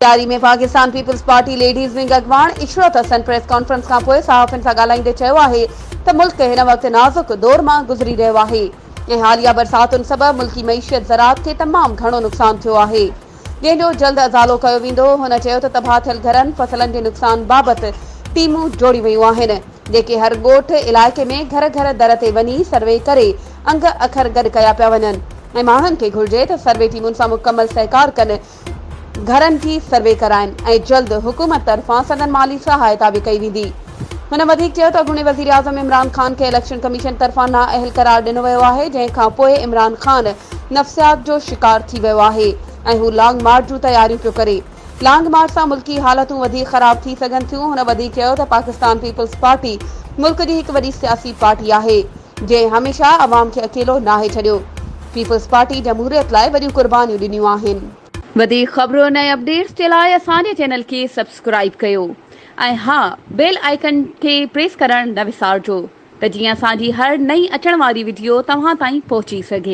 Lyari ۾ Pakistan Peoples Party ladies wing اڳواڻ عشرت حسن press conference کانپوء صحافين سان ڳالهائيندي چيو آهي ته ملڪ هن وقت نازڪ دور مان گذري رهيو آهي ۽ حاليه برساتن سبب ملڪي معيشت زراعت کي تمام گهڻو نقصان ٿيو آهي جنهن جو جلد ازالو ڪيو ويندو. هن چيو ته تباهه ٿيل گهرن، فصلن جي نقصان بابت ٽيمون جوڙيون ويون آهن، جيڪي هر ڳوٺ، علائقي ۾ گهر گهر در تي وڃي سروي ڪري انگ اکر گڏ ڪيا پيا وڃن ۽ ماڻهن کي گهرجي ته سروي ٽيمن سان مڪمل سهڪار ڪن، گهرن جي سروي ڪرائين ۽ جلد حڪومت طرفان سندن مالي سهائتا به ڪئي ويندي. هن وڌيڪ چيو ته اڳوڻي وزيراعظم عمران خان کي اليڪشن ڪميشن طرفان نااهل قرار ڏنو ويو آهي، جنهن کانپوء عمران خان نفسيات جو شڪار ٿي ويو آهي ۽ هو لانگ مارچ جون تياريون پيو ڪري. لانگ مارچ سان ملڪي حالتون وڌيڪ خراب ٿي سگهن ٿيون. هن وڌيڪ چيو ته پاڪستان پيپلز پارٽي ملڪ جي هڪ وڏي سياسي پارٽي آهي، جنهن هميشه عوام کي اڪيلو ناهي ڇڏيو. پيپلز پارٽي جمهوريت لاء وڏيون قربانيون ڏنيون آهن. وڌيڪ خبرن ۽ اپڊيٽس جي لاء اسان جي چينل کي سبسڪرائيب ڪيو ۽ ها بيل آئيڪن کي پريس ڪرڻ نه وسارجو. ته جيئن اسان جي هر نئين اچڻ واري وڊيو توهان تائين پهچي سگهي.